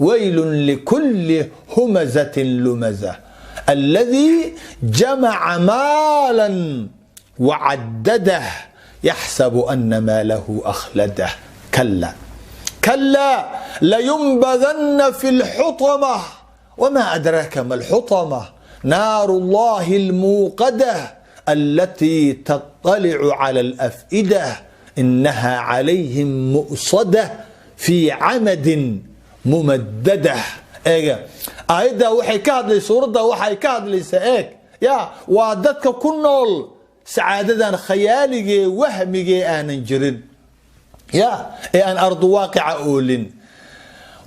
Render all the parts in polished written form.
Waylun likulli humazatin lumaza alladii jamaca maalan wacaddadah yaxsabu ana maalahu akhladah. Kala kala layunbadanna fi lxutama wma adraaka ma lxutama naaru llahi almuuqadah alatii taطalicu cala alaf'idah inaha calayhim mu'sadah fii camadin mumadadah. Eega aayaddaa waxay ka hadlay, suuraddaa waxay ka hadlaysaa, eeg ya, waa dadka ku nool sacaadadan khayaaligee wahmigee aanan jirin, ya, ee aan ardu waaqica oolin.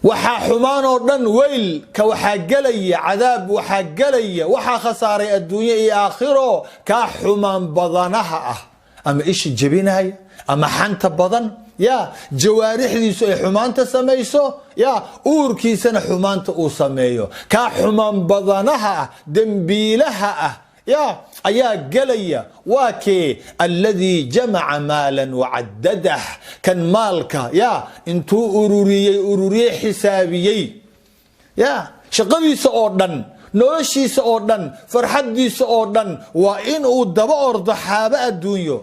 Waxaa xumaan oo dhan weylka waxaa gelaya cadaab, waxaa gelaya, waxaa khasaaray adduunye iyo aakhiro kaa xumaan badanaha ah, ama isha jebinaya ama xanta badan, ya, jawaarixdiisu ay xumaanta samayso, ya, uurkiisana xumaanta uu sameeyo. Kaa xumaan badanaha ah, dembiilaha ah, ya, ayaa gelaya. Waa kee? Alladii jamaca maalan wacadadah, kan maalka, ya, intuu ururiyey ururiyey, xisaabiyey, ya, shaqadiisa oo dhan, noloshiisa oo dhan, farxaddiisa oo dhan waa inuu daba ordo xaabo adduunyo.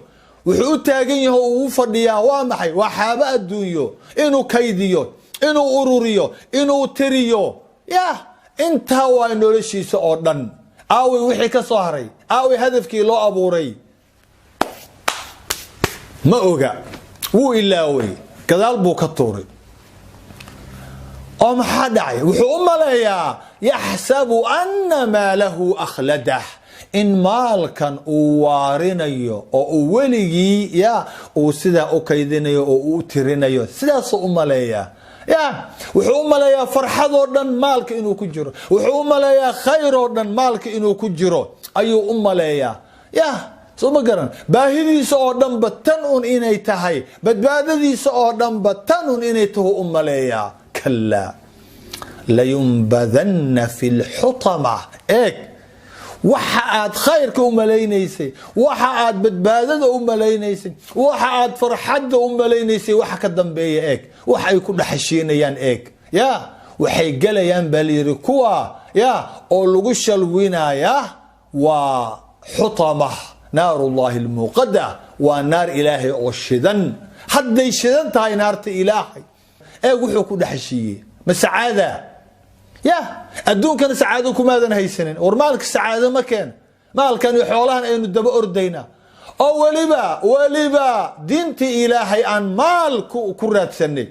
Wuxuu u taagan yaho uu u fadhiyaa waa maxay? Waa xaabo adduunyo, inuu kaydiyo, inuu ururiyo, inuu tiriyo. Ya, intaa waa noloshiisa oo dhan. Aaway wixii ka soo haray? Aaway hadafkii loo abuuray? Ma oga, wuu ilaaway, gadaal buu ka tuuray. Oo maxaa dhacay? Wuxuu u maleeyaa, yaxsabu ana maalahu akhladah, in maalkan uu waarinayo oo uu weligii, ya, uu sidaa u kaydinayo oo uu u tirinayo. Sidaasuu u maleeyaa. Ya, wuxuu u maleeyaa farxadoo dhan maalka inuu ku jiro. Wuxuu u maleeyaa khayr oo dhan maalka inuu ku jiro ayuu u maleeyaa. Ya, soo ma garan? Baahidiisa oo dhanba tan un inay tahay, badbaadadiisa oo dhanba tan un inay tahu u maleeyaa. Kalaa layunbadanna fi lxutama. Eeg, waxa aad khayrka u malaynaysay, waxa aad badbaadada u malaynaysay, waxa aad farxadda u malaynaysay, waxa ka dambeeya eeg, wax ay ku dhexashiinayaan eeg. Ya, waxay gelayaan baa layidhi kuwa, ya, oo lagu shalwinayaa waa xutama, naarullahi almuuqada. Waa naar Ilaahay oo shidan. Hadday shidan tahay naarta Ilaahay, eeg wuxuu ku dhexashiiyey. Ma sacaada? Ya, adduunkana sacaado kumaadan haysanin. War maalka sacaado ma keena. Maalkan iyo xoolahan aynu daba ordaynaa oo weliba diintii Ilaahay aan maal ku raadsanay,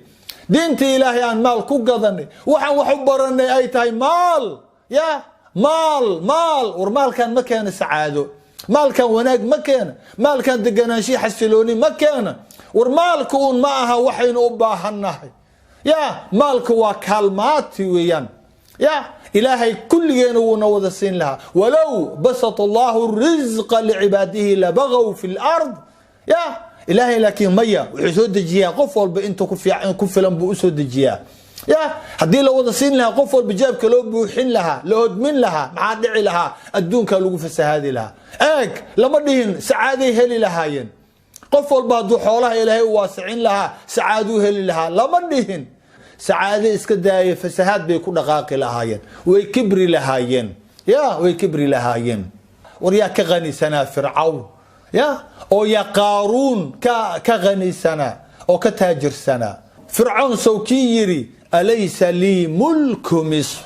diintii Ilaahay aan maal ku gadanay, waxaan wax u baranay ay tahay maal, ya, maal, maal. War maalkan ma keena sacaado, maalkan wanaag ma keena, maalkan deganaanshihi xasilooni ma keena. War maalka uun ma aha waxaynu u baahannahay. Ya, maalka waa kaalmaati weeyaan. Ya, Ilaahay kulligeena wuuna wada siin lahaa. Walow basata allahu risqa licibaadihi labagaw fi lard. Ya, Ilaahay laakiin maya, wuxuu soo dejiyaa qof walba inta ku filan buu usoo dejiyaa. Ya, haddii la wada siin lahaa, qof walba jaabka loo buuxin lahaa, la hodmin lahaa, maxaa dhici lahaa? Adduunkaa lagu fasahaadi lahaa. Eeg, lama dhihin sacaaday heli lahaayeen. Qof walba hadduu xoolaha Ilaahay u waasicin lahaa sacaaduu heli lahaa lama dhihin. Sacaade iska daaya, fasahaad bay ku dhaqaaqi lahaayeen, way kibri lahaayeen. Ya, way kibri lahaayeen. War yaa ka qanisanaa Fircawn? Ya, oo yaa Qaaruun ka qanisanaa oo ka taajirsanaa? Fircawn sow kii yidhi: "Alaysa lii mulku Misr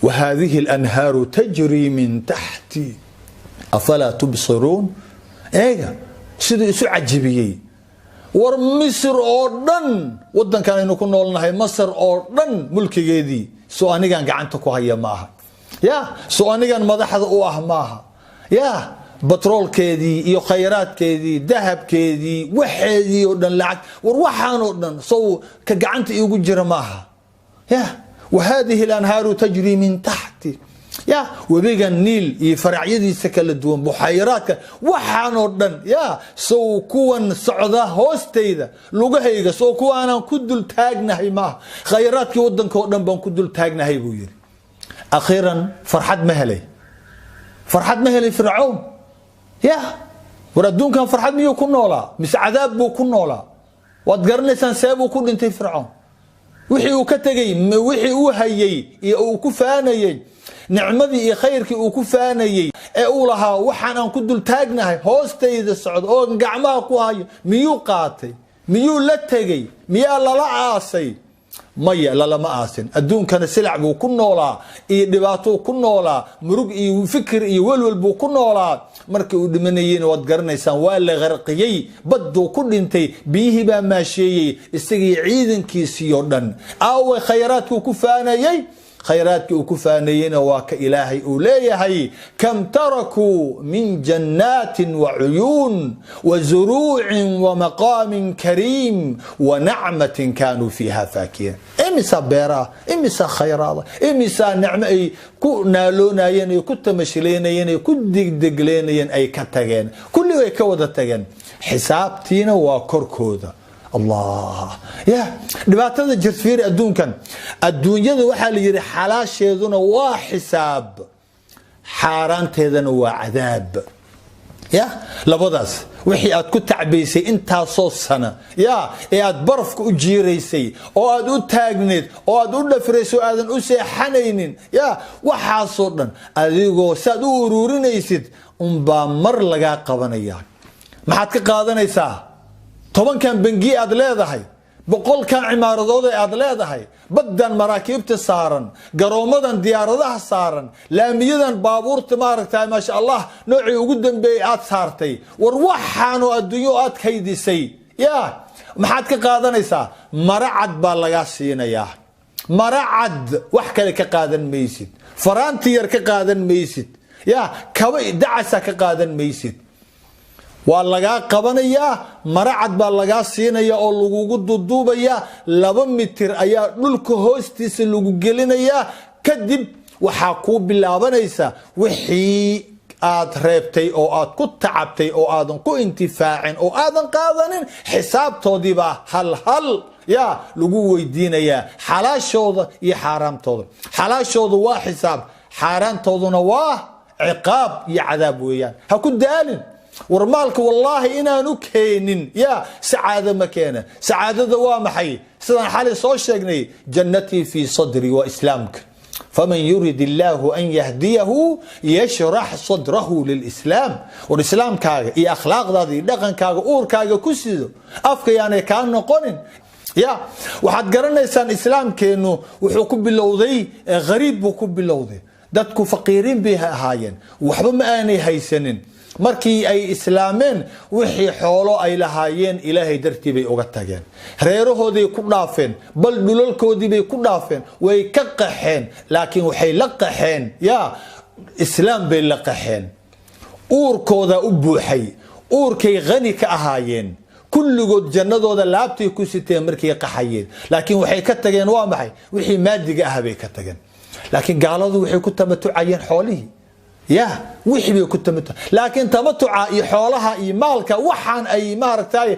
wa hadihi alanhaaru tajrii min taxti, afalaa tubsiruun?" Eega siduu isu cajibiyey. War Misr oo dhan, wadankan aynu ku noolnahay, Masr oo dhan mulkigeedii soo anigan gacanta ku haya maaha? Ya, soo anigan madaxda u ah maaha? Ya, batroolkeedii iyo khayraadkeedii, dahabkeedii, waxeedii oo dhan, lacag, war waxaan oo dhan sow ka gacanta iigu jira maaha? Ya, wa hadihi alanhaaru tajrii min taxti. Ya, webiga Niil iyo faracyadiisa kala duwan, buxayraadka, waxaan oo dhan, ya, sow kuwan socda hoostayda, lugahayga, sow kuwaanaan ku dul taagnahay maaha? Khayraadkii wadanka oo dhan baan ku dul taagnahay, buu yidhi. Akhiiran farxad ma helay? Farxad ma helay Fircown? Ya, war adduunkan farxad miyuu ku noolaa mise cadaab buu ku noolaa? Waad garanaysaan see buu ku dhintay Fircown. Wixii uu ka tegey, wixii uu hayey iyo uu ku faanayey, nicmadii iyo khayrkii uu ku faanayey ee uu lahaa waxaan aan ku dul taagnahay, hoostayda socdo oo gacmaha ku hayo, miyuu qaatay? Miyuu la tegey? Miyaa lala aasay? Maya, lalama aasin. Adduunkana silac buu ku noolaa iyo dhibaatou ku noolaa, murug iyo fikir iyo welwel buu ku noolaa. Markii uu dhimanayeyna waad garanaysaan, waa la qarqiyey, badduu ku dhintay, biyihii baa maasheeyey isagii ciidankiisii oo dhan. Aaway khayraadkuu ku faanayey? Khayraadkii uu ku faanayeyna waa ka Ilaahay uu leeyahay: kam tarakuu min jannaatin wacuyuun wazuruucin wamaqaamin kariim wanacmatin kaanuu fiiha faakihiin. Imisaa beeraha, imisaa khayraada, imisaa nicmo ay ku naaloonayeen, ay ku tamashileynayeen, ay ku degdegleynayeen ay ka tageen? Kulli way ka wada tageen. Xisaabtiina waa korkooda. Allah ya dhibaatada jirta fiiri. Adduunkan, adduunyada waxaa la yidhi xalaasheeduna waa xisaab, xaaraanteedana waa cadaab. Ya labadaas wixii aad ku tacbaysay intaasoo sana, ya ee aad barafka u jiiraysay oo aad u taagneed oo aad u dhafraysay oo aadan u seexanaynin, ya waxaasoo dhan adigoo saad u ururinaysid unbaa mar lagaa qabanaya. Maxaad ka qaadanaysaa? 10kan bangi aad leedahay, 100kan cimaaradood ee aad leedahay, baddan maraakiibta saaran, garoomadan diyaaradaha saaran, laamiyadan baabuurta maaragtay, maasha Allah, noocii ugu dambeeyey aad saartay, war waxaanoo adduunyo aad kaydisay, ya maxaad ka qaadanaysaa? Mara cad baa lagaa siinayaa, mara cad. Wax kale ka qaadan maysid, faraanti yar ka qaadan maysid, ya kaba dacasa ka qaadan maysid. Waa lagaa qabanayaa, maracad baa lagaa siinaya oo lagugu duduubayaa. 2 mitir ayaa dhulka hoostiisa lagu gelinayaa. Kadib waxaa kuu bilaabanaysa wixii aad reebtay oo aad ku tacabtay oo aadan ku intifaacin oo aadan qaadanin, xisaabtoodiibaa hal hal ya lagu weydiinayaa, xalaashooda iyo xaaraamtooda. Xalaashooda waa xisaab, xaaraantooduna waa ciqaab iyo cadaab weeyaan. Ha ku daalin war maalka, wallaahi inaanu keenin ya sacaado ma keena. Sacaadada waa maxay? Sidaan xalay soo sheegnay, jannatii fii sadri waa islaamka. Faman yurid illaahu an yahdiyahu yashrax sadrahu lilislaam. War islaamkaaga iyo akhlaaqdaada iyo dhaqankaaga uurkaaga ku sido, afka yaanay kaa noqonin. Ya waxaad garanaysaan, islaamkeennu wuxuu ku bilowday khariib buu ku bilowday. Dadku faqiiriin bay ahaayeen, waxba ma aanay haysanin. Markii ay islaameen, wixii xoolo ay lahaayeen Ilaahay dartii bay uga tageen, reerahooday ku dhaafeen, bal dhulalkoodii bay ku dhaafeen, way ka qaxeen. Laakiin waxay la qaxeen ya islaam bay la qaxeen. Uurkooda u buuxay, uurkay khani ka ahaayeen. Kulligood jannadooda laabtay ku siteen markay qaxayeen. Laakiin waxay ka tageen waa maxay? Wixii maadiga ah bay ka tageen. Laakiin gaaladu waxay ku tamatucayeen xoolihii, ya wixii bay ku tamatu. Laakiin tamatuca iyo xoolaha iyo maalka waxaan ay maaragtay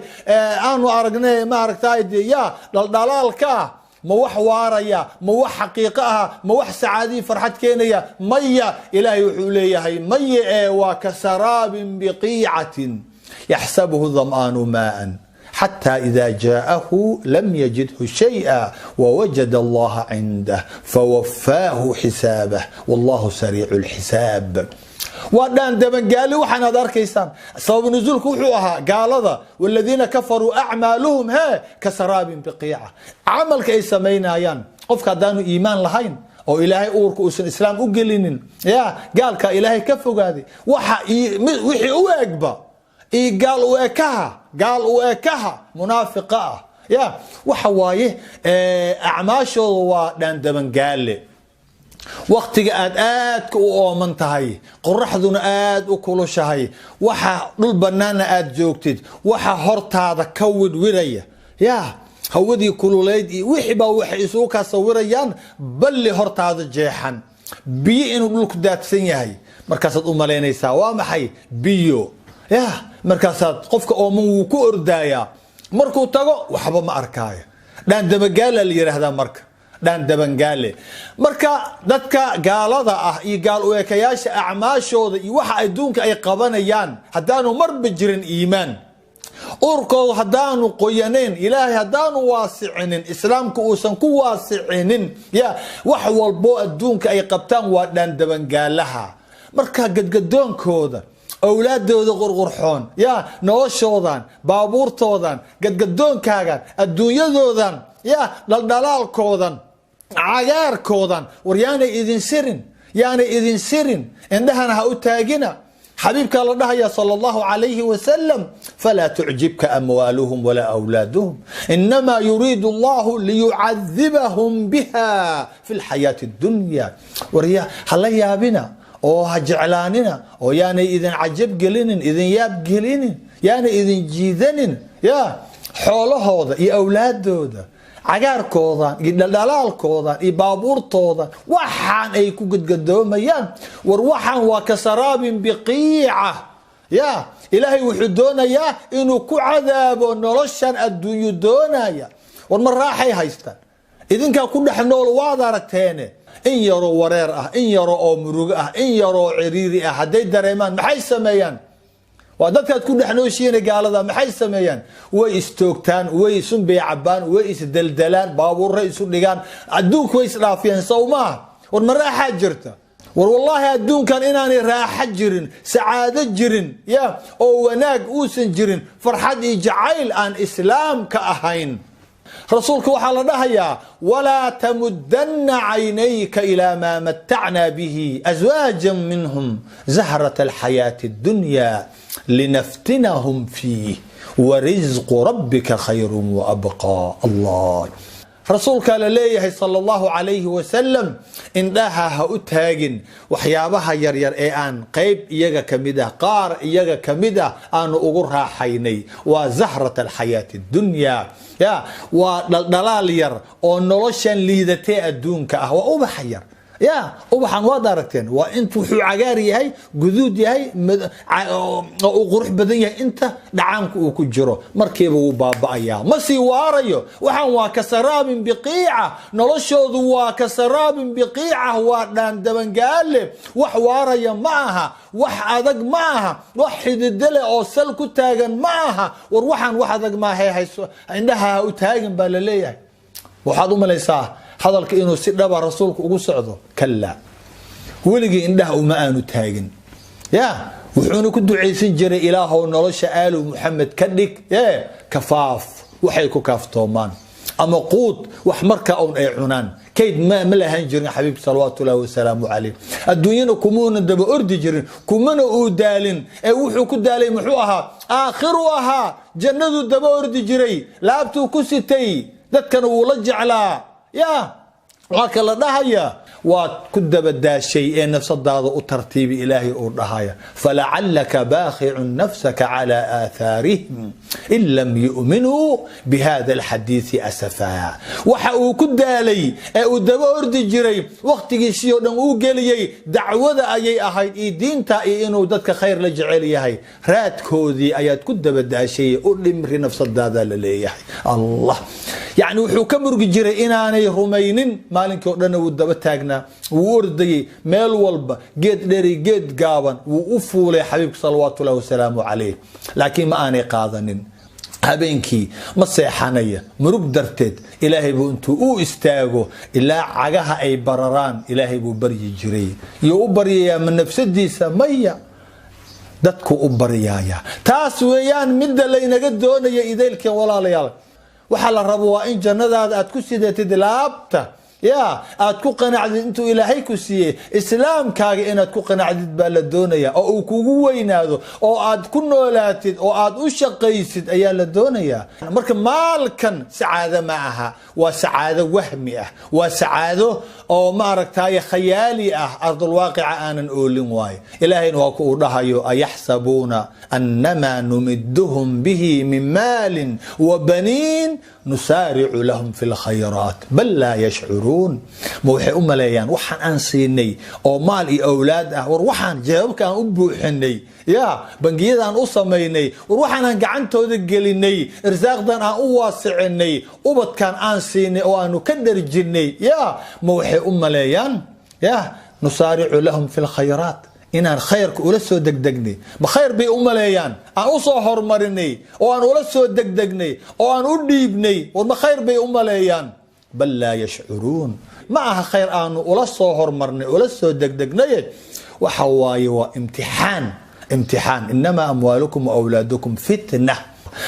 aanu aragnay maaragtay ya dhaldhalaalka ah, ma wax waaraya? Ma wax xaqiiqo ah? Ma wax sacaadii farxad keenaya? Maya. Ilaahay wuxuu leeyahay maya ee waa ka saraabin biqiicatin yaxsabuhu dham'aanu maa'an xatى إذا جاءه لم يجده شيئا ووجد الله عنده فوفاه حسابه والله سريع الحساب. Waa dhaan dabangaali waxaan aad arkaysaan. Sabab nuzuulku wuxuu ahaa gaalada: waladiina kafaruu acmaaluhum hee kasaraabin biqiica. Camalka ay samaynayaan, qofka haddaanu iimaan lahayn oo Ilaahay uurka uusan islaam u gelinin, ya gaalka Ilaahay ka fogaaday, waxa wixii u egba iyo gaal u ekaha, gaal u ekaha munaafiqa ah, ya waxa waaye acmaashooda waa dhaandabangaale. Waktiga aad aadka u ooman tahay, qoraxduna aad u kulushahay, waxa dhul banaana aad joogtid, waxa hortaada ka widhwidhaya ya hawadii kululeyd iyo wixii baa waxay isugu kaa sawirayaan balli hortaada jeexan, biyo inuu dhulku daadsan yahay. Markaasaad u malaynaysaa waa maxay? Biyo. Ya markaasaad qofka ooman wuu ku ordaayaa, markuu tago waxba ma arkaayo. Dhaandabagaala la yidhaahdaa marka, dhaandabangaale. Marka dadka gaalada ah iyo gaal u ekayaasha acmaashooda iyo waxa adduunka ay qabanayaan, haddaanu marba jirin iimaan Uurkoodu haddaanu qoyanayn, Ilaahay haddaanu waasicinin, Islaamku uusan ku waasicinin, ya wax walbo adduunka ay qabtaan waa dhaandabangaalaha. Marka gadgadoonkooda, awlaadooda qurqurxoon, ya noloshoodan, baabuurtoodan, gadgadoonkaagan, adduunyadoodan, ya dhaldhalaalkoodan, cagaarkoodan, war yaanay idin sirin, yaanay idin sirin, indhahana ha u taagina. Xabiibkaa la dhahaya sala allahu calayhi wasalam: falaa tucjibka amwaaluhum walaa awlaaduhum, inamaa yuriidu allahu liyucadibahum biha fi lxayaati addunya. War ha la yaabina oo ha jeclaanina oo yaanay idin cajab gelinin, idin yaab gelinin, yaanay idin jiidanin, ya xoolahooda iyo awlaadooda, cagaarkoodan iyo dhaldhalaalkoodan iyo baabuurtoodan, waxaan ay ku gadgadoomayaan. War waxaan waa ka saraabin biqiica. Ya Ilaahay wuxuu doonayaa inuu ku cadaabo noloshan adduunyu doonaya. War ma raaxay haystaan? Idinkaa ku dhex nool, waad aragteene. In yaroo wareer ah, in yaroo oo murugo ah, in yaroo ciriiri ah hadday dareemaan, maxay sameeyaan? Waa dadkaad ku dhex nooshiina gaalada. Maxay sameeyaan? Way istoogtaan, way isunbay cabaan, way isdeldelaan, baabuurray isu dhigaan, adduunku way isdhaafiyaan. Sow maaha? War ma raaxaa jirta? War wallaahi adduunkan inaanay raaxo jirin, sacaado jirin, ya oo wanaag uusan jirin, farxad iyo jacayl aan Islaamka ahayn. Rasuulka waxaa la dhahayaa: walaa tamudanna caynayka ilaa maa matacnaa bihi aswaaja minhum zahrata alxayaati addunya linaftinahum fiih warisqu rabbika khayru waabqaa. Allah, rasuulkaa la leeyahay sala allahu calayhi wasalam: indhaha ha u taagin waxyaabaha yaryar ee aan qayb iyaga ka mid ah, qaar iyaga ka mid ah aanu ugu raaxaynay. Waa zahrat alxayaati addunya, ya waa dhaldhalaal yar oo noloshan liidatee adduunka ah. Waa ubaxa yar, ya ubaxan waad aragteen, waa inta wuxuu cagaar yahay, guduud yahay, oo uu qurux badan yahay inta dhacaanku uu ku jiro. Markiiba wuu baaba'ayaa, ma sii waarayo. Waxaan waa kasaraabin biqiica, noloshoodu waa kasaraabin biqiica, waa dhaandabangaale. Wax waaraya ma aha, wax adag ma aha, wax xidido leh oo sal ku taagan ma aha. War waxaan wax adag maaha, hayso, indhaha ha u taagin baa la leeyahay. Waxaad u malaysaa hadalka inuu si dhaba rasuulku ugu socdo. Kallaa, weligii indhaha uma aanu taagin. Ya wuxuuna ku ducaysan jiray: Ilaahow, nolosha aalu Muxamed ka dhig kafaaf, waxay ku kaaftoomaan, ama quud, wax markaa un ay cunaan. Kayd ma lahan jirin xabiibka salawaatu ullahi wasalaamu calayh. Adduunyana kumuuna daba ordi jirin, kumana uu daalin. Ee wuxuu ku daalay muxuu ahaa? Aakhiruu ahaa. Jannaduu daba ordi jiray, laabtuu ku sitay, dadkana wuu la jeclaa. Ya waa ka la dhahaya: waad ku dabadaashay ee nafsadaada u tartiibi. Ilaahay uu dhahaya: falacalaka baakhicun nafsaka calaa aathaarihim in lam yu'minuu bihada alxadiidi asafaa. Waxa uu ku daalay ee uu daba ordi jiray, wakhtigiisii oo dhan uu geliyey dacwada ayay ahayd iyo diinta iyo inuu dadka khayr la jecel yahay. Raadkoodii ayaad ku dabadaashay, u dhimri nafsadaada la leeyahay. Allah, yacni wuxuu ka murgi jiray inaanay rumaynin. Maalinkii o dhanna wuu daba taagnaa, wuu ordayey meel walba, geed dheri geed gaaban wuu u fuulay xabiibka salawaatu ullahi wasalaamu calayh, laakiin ma aanay qaadanin. Habeenkii ma seexanaya murug darteed. Ilaahay buu intuu u istaago ilaa cagaha ay bararaan, Ilaahay buu baryi jiray. Iyo u baryayaa ma nafsadiisa? Maya, dadku u baryaaya. Taas weeyaan midda laynaga doonaya idaylkeen. Walaalayaal, waxaa la rabo waa in jannadaada aad ku sidatid laabta, ya aad ku qanacdid intuu Ilaahay ku siiyey. Islaamkaaga inaad ku qanacdid baa la doonaya, oo uu kugu weynaado, oo aad ku noolaatid, oo aad u shaqaysid ayaa la doonayaa. Marka maalkan sacaado ma aha, waa sacaado wahmi ah, waa sacaado oo maaragtay khayaali ah, ardulwaaqica aanan oolin waayo. Ilaahayna waa ku uu dhahayo: ayaxsabuuna annamaa numiduhum bihi min maalin wa baniin nusaaricu lahum fi lkhayraat bal laa yashcuruun. Ma waxay u maleeyaan waxaan aan siinay oo maal iyo awlaad ah, war waxaan jeebabka aan u buuxinay, ya bangiyada aan u samaynay, war waxaan aan gacantooda gelinay, irsaaqdan aan u waasicinay, ubadkan aan siinay oo aanu ka dharjinnay, ya ma waxay u maleeyaan ya nusaaricu lahum fi lkhayraat Inaan khayrka ula soo degdegnay, ma khayr bay u maleeyaan? Aan u soo hormarinay oo aan ula soo degdegnay oo aan u dhiibnay, war ma khayr bay u maleeyaan? Bal laa yashcuruun. Ma aha khayr aanu ula soo hormarnay, ula soo degdegnaye, waxa waaye waa imtixaan, imtixaan. Inamaa amwaalukum wa awlaadukum fitna.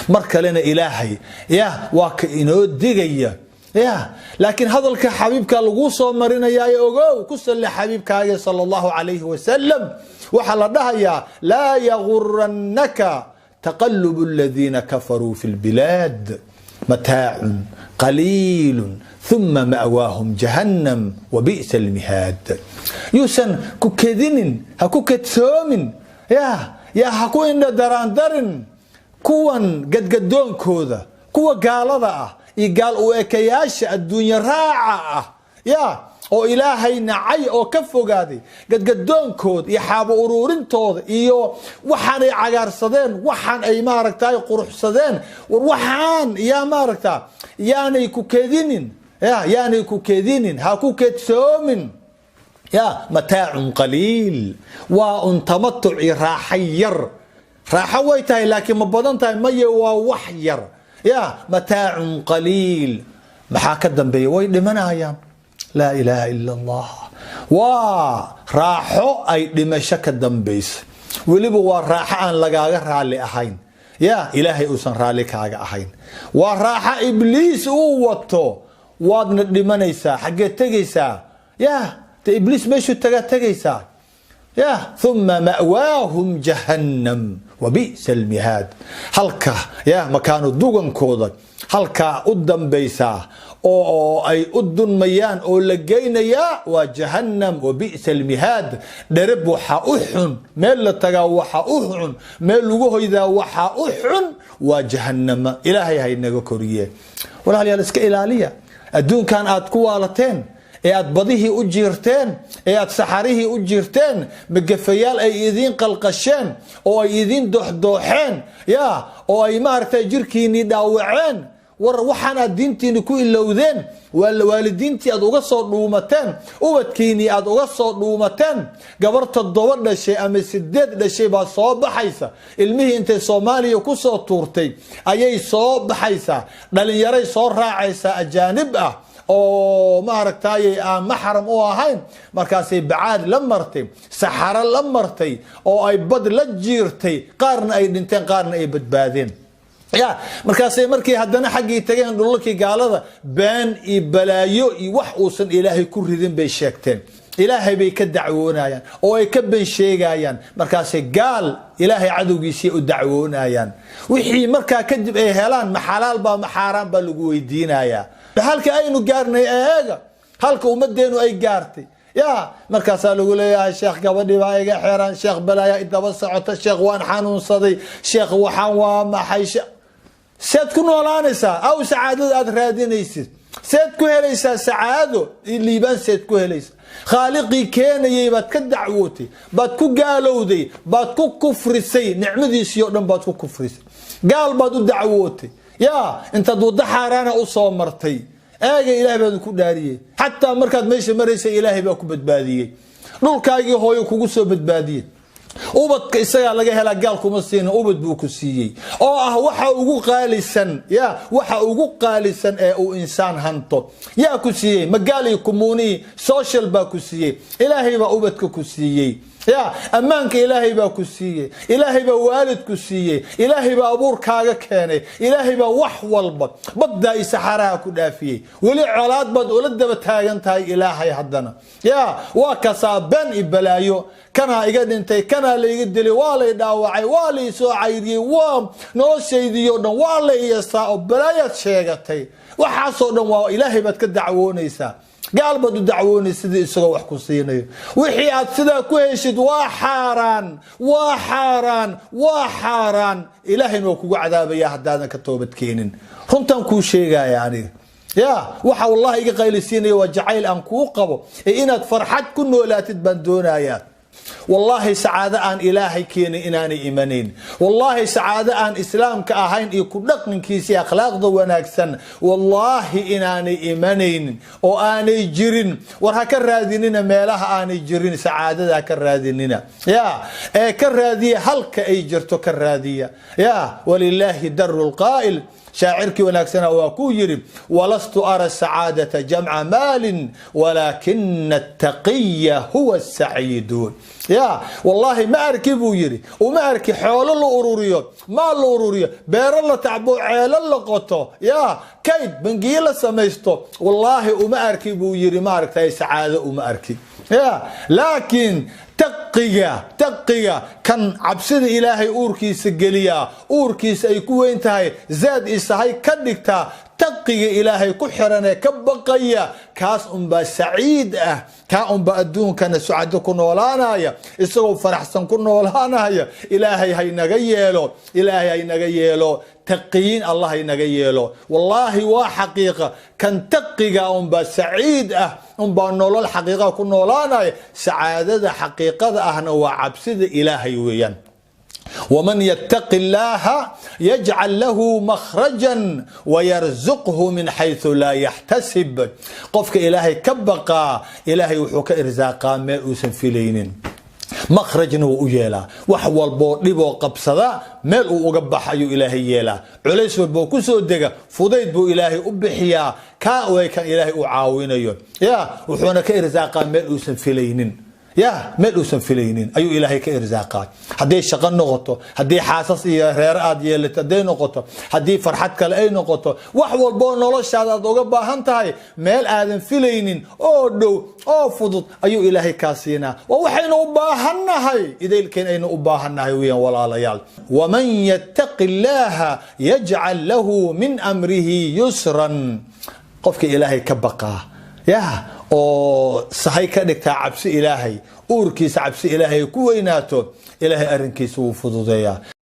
Mar kalena Ilaahay ya waa ka inoo digaya ya, laakiin hadalka xabiibka laguu soo marinayaayo, ogow, ku salli xabiibkaaga sala Allahu calayhi wasalam. Waxaa la dhahayaa: laa yagurannaka taqalubu aladiina kafaruu fi lbilaad, mataacun qaliilu uma ma'waahum jahannam wabi'sa almihaad. Yuusan ku kedinin, ha ku kedsoomin, ya ha ku indha daraandarin kuwan gadgadoonkooda, kuwa gaalada ah iyo gaal u ekayaasha adduunye raaca ah, ya oo Ilaahay nacay oo ka fogaaday, gadgadoonkooda iyo xaabo uruurintooda iyo waxaan ay cagaarsadeen, waxaan ay maaragtay quruxsadeen. War waxaan yaa maaragta yaanay ku kedinin, ya yaanay ku kedinin, ha ku kedsoomin. Ya mataacun qaliil, waa un tamatuc iyo raaxo yar. Raaxo way tahay, laakiin ma badan tahay? Maye, waa wax yar. Ya mataacun qaliil, maxaa ka dambeeya? Way dhimanayaan. Laa ilaaha ila Allah. Waa raaxo ay dhimasho ka dambaysa. Weliba waa raaxo aan lagaaga raalli ahayn, ya Ilaahay uusan raalli kaaga ahayn. Waa raaxo Ibliis uu wato. Waadna dhimanaysaa. Xaggee tegaysaa? Ya de Ibliis meeshuu tagaa tegaysaa. Ya uma ma'waahum jahannam wabi'sa almihaad. Halka ya makaanu dugankooda, halkaa u dambaysaa oo ay u dunmayaan oo la geynayaa waa Jahannam. Wabi'sa almihaad, dhereb waxaa u xun, meel la tagaa waxaa u xun, meel lagu hoydaa waxaa u xun waa Jahannama. Ilaahay haynaga koriye. Walaalayaal, iska ilaaliya adduunkan aad ku waalateen ee aad badihii u jiirteen, ee aad saxarihii u jiirteen, magafayaal ay idiin qalqasheen oo ay idiin dooxdooxeen, ya oo ay maaragtay jirkiinii dhaawaceen. War waxaan aad diintiini ku ilowdeen, waalidiintii aad uga soo dhuumateen, ubadkiinii aad uga soo dhuumateen. Gabar 7 dhashay ama 8 dhashay baa soo baxaysa. Ilmihii intay Soomaaliya ku soo tuurtay ayay soo baxaysaa, dhalinyaray soo raacaysaa ajaanib ah oo maaragtay aan maxram u ahayn. Markaasay bacaad la martay, saxaro la martay oo ay bad la jiirtay. Qaarna ay dhinteen, qaarna ay badbaadeen. Ya markaasay markii haddana xaggii tageen, dhulalkii gaalada, been iyo balaayo iyo wax uusan Ilaahay ku ridin bay sheegteen. Ilaahay bay ka dacwoonayaan oo ay ka ben sheegayaan. Markaasay gaal Ilaahay cadowgiisii u dacwoonayaan. Wixii markaa kadib ay helaan, ma xalaal baa ma xaaraan baa lagu weydiinayaa? Halka aynu gaarnay eega, halka ummadeenu ay gaartay. Ya markaasaa lagu leeyahay: sheekh, gabadhii baa iga xiran, sheekh, balaaya idaba socota, sheekh, waan xanuunsaday, sheekh, waxaan waa maxay? Seed ku noolaanaysaa? Aw sacaadada aad raadinaysid seed ku helaysaa? Sacaado iyo liibaan seed ku helaysaa? Khaaliqii keenayay baad ka dacwootay, baad ku gaalowday, baad ku kufrisay, nicmadiisii oo dhan baad ku kufrisay. Gaal baad u dacwootay, ya intaad waddo xaaraana u soo martay. Eega, Ilahay baan ku dhaariyey, xataa markaad meesha maraysay Ilaahay baa ku badbaadiyey, dhulkaagii hooyo kugu soo badbaadiyey. Ubadka isagaa laga helaa, gaal kuma siina, ubad buu ku siiyey oo ah waxa ugu qaalisan, ya waxa ugu qaalisan ee uu insaan hanto. Yaa ku siiyey? Magaal iyo kumuunii social baa ku siiyey? Ilaahay baa ubadka ku siiyey. Ya ammaanka Ilaahay baa ku siiyey, Ilaahay baa waalid ku siiyey, Ilaahay baa abuurkaaga keenay, Ilaahay baa wax walba baddaa iyo saxaraha ku dhaafiyey. Weli colaad baad ula daba taagan tahay Ilaahay haddana. Ya waa kasaa been iyo balaayo: kanaa iga dhintay, kanaa layga dilay, waa lay dhaawacay, waa lay soo cayriyey, waa noloshaydii oo dhan waa lay yeestaa oo balaayaad sheegatay. Waxaasoo dhan waa Ilaahay baad ka dacwoonaysaa, gaal baad u dacwoonaysa sidii isagoo wax ku siinayo. Wixii aad sidaa ku heshid waa xaaraan, waa xaaraan, waa xaaraan. Ilaahayna waa kugu cadaabaya haddaadan ka toobadkeenin. Runtaan kuu sheegaya aniga. Ya waxa wallahi iga qaylisiinaya waa jacayl aan kuu qabo ee inaad farxad ku noolaatid baan doonayaa. Wallaahi sacaado aan Ilaahay keenin inaanay imanayn. Wallaahi sacaado aan Islaamka ahayn iyo ku dhaqankiisii akhlaaqda wanaagsan, wallaahi inaanay imanaynin oo aanay jirin. War ha ka raadinina meelaha aanay jirin sacaadada, ha ka raadinina. Ya ee ka raadiya halka ay jirto, ka raadiya. Ya walilaahi daru lqaa'il, shaacirkii wanaagsana waa kuu yidhi: "Walastu ara sacaadata jamca maalin, walaakina attaqiya huwa saciidu." Ya wallaahi ma arki, buu yidhi, uma arki xoolo la ururiyo, maal la ururiyo, beero la tacbo, ceelo la qoto, ya kayd bangiyo la samaysto. Wallaahi uma arki, buu yidhi, maaragtay, sacaado uma arki. Ya laakiin taqiga, taqiga kan cabsida Ilaahay uurkiisa geliyaa, uurkiisa ay ku weyn tahay, zaad isahay ka dhigtaa, taqiga Ilaahay ku xiran ee ka baqaya, kaas unbaa saciid ah. Kaa unbaa adduunkana sucado ku noolaanaya, isagoo faraxsan ku noolaanaya. Ilaahay haynaga yeelo, Ilaahay haynaga yeelo taqiyiin, Allah haynaga yeelo. Wallaahi waa xaqiiqa, kan taqiga unbaa saciid ah, unbaa nolol xaqiiqa ku noolaanaya. Sacaadada xaqiiqada ahna waa cabsida Ilaahay weeyaan. ومن يتق الله يجعل له مخرجا ويرزقه من حيث لا يحتسب. Qofka Ilaahay ka baqaa, Ilaahay wuxuu ka irsaaqaa meel uusan filaynin, makhrajna wuu u yeelaa. Wax walboo dhiboo qabsada meel uu uga bax ayuu Ilaahay yeelaa. Culays walboo kusoo dega fudayd buu Ilaahay u bixiyaa. Kaa way kan Ilaahay u caawinayo. Ya wuxuuna ka irsaaqaa meel uusan filaynin, ya meel uusan filaynin ayuu Ilaahay ka irsaaqaa. Hadday shaqo noqoto, haddii xaasas iyo reer aad yeelato hadday noqoto, haddii farxad kale ay noqoto, wax walboo noloshaada aad uga baahan tahay, meel aadan filaynin oo dhow oo fudud ayuu Ilaahay kaa siinaa. Waa waxaynu u baahannahay, idaylkeen aynu u baahannahay weyaan, walaalayaal. ومن يتق الله يجعل له من أمره يسرا. Qofka Ilaahay ka baqaa, ya oo sahay ka dhigtaa cabsi Ilaahay, uurkiisa cabsi Ilaahay ku weynaato, Ilaahay arrinkiisa wuu fududeeyaa.